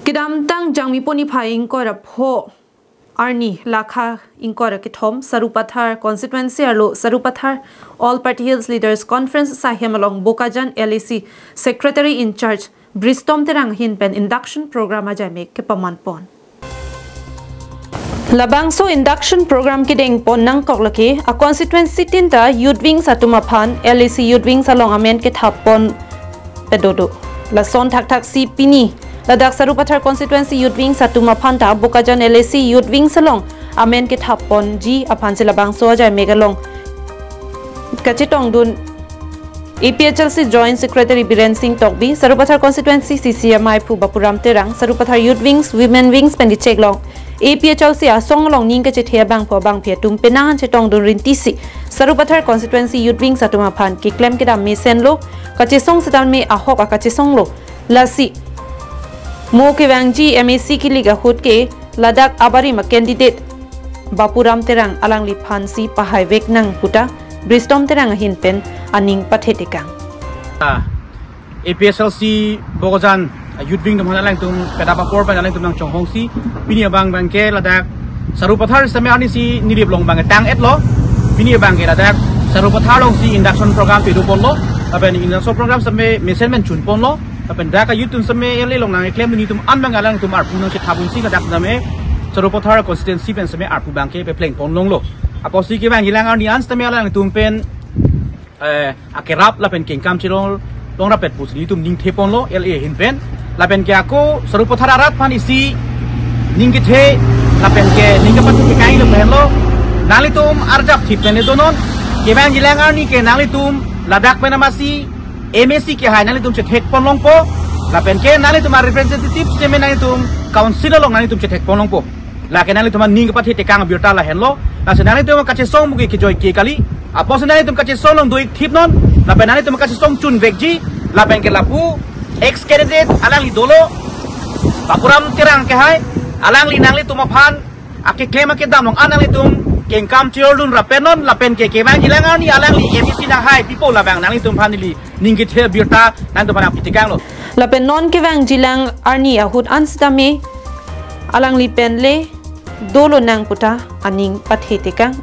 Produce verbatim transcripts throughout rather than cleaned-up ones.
Kedamtang Jangmipo niphai ingkoi ra pho arni lakha ingkoi ra kethom Sarupathar constituency arlo Sarupathar All Party Hills Leaders Conference asahem along Bokajan L A C Secretary in Charge Bristom Terang ahin pen induction program ajai me kepaman pon. Labangso induction program kedeng pon nangkok lake a constituency tin ta youth wings atum aphan L A C youth wings along amen kethap pon pedodo. Lason thakthak si pini ladak Sarupathar constituency youth wings atum aphan ta Bokajan L A C youth wings along amen kethap ponji aphan si labangso ajai me along kachetongdun A P H L C Joint Secretary Biren Singh Tokbi, Sarupathar Constituency C C M I phu Bapuram Terang, Sarupathar Youth Wings, Women Wings pen dicheklong A P H L C asong along ning kachethe abangphu abangphi atum penang an chetongdun rinti si Sarupathar Constituency Youth Wings atum aphan keklem kedam mesenlo, kachesong setame ahok akachesonglo. Lasi mo kevangji M A C kilik ahut ke ladak abarim a candidate Bapuram Terang alangliphan si pahai vek nang puta Bristom Terang ahin pen aning pathetekang. A P H L C Bokajan Youth Wing atum aphan alangtum kedap apor pen alangtum nangchonghong si pini abang abang ke ladak Sarupathar sitame arni si nirip along abang tang-etlo. Pini abang ke ladak Sarupathar along si induction program pedo ponlo. Lapen induction program sitame mesen men chun ponlo. Lapen dak a youth atum sitame L A along nangklemdun atum an abang alangtum arpu nangchethap un si ladak sitame Sarupathar constituency pen sitame arpu abang ke pepleng pon longlo. Apotsi kevangji lang arni an sitame alangtum pen eh, akerap lapen kengkam chelong longrap-et pusi nelitum ning the ponlo L A ahin pen. Lapen ke ako Sarupathar arat aphan isi ning kethe lapen ke ning kepathu kekang lo pen lo. Nanglitum arjap thip pen le donon. Kevangji lang arni ke nanglitum ladak pen amatsi M A C kehai nanglitum chethek pon longpo. Lapen ke nanglitum a representative sitame nanglitum council along nanglitum chethek pon longpo. Lake nanglitum aning kepathetekang abirta lahenlo. Lasi nanglitum kachesong mugi kejoi ke kali. Apotsi nanglitum kachesong along do-ik thip non. Lapen nanglitum kachesong chun vekji. Lapen ke lapu ex candidate alangli dolo, Bapuram Terang kehai. Alangli nanglitum aphan akeklem akedam along an nanglitum kengkam chejordun rap-et non. Lapen ke kevangji lang arni alangli M A C nanghai pipo labang nanglitum aphan neli ning kethe abirta nanglitum aphan nangpitekanglo. Lapen non kevangji lang arni ahut an sitame alangli pen le dolo nang puta aning pathetekang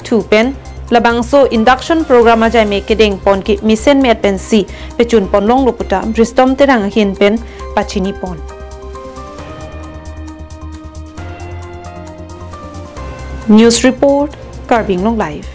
thu pen labangso induction program ajai me kedeng pon ke mesen me-et pensi pechun pon longlo puta Bristom Terang ahin pen pachini pon. News report, Karbi Anglong Live.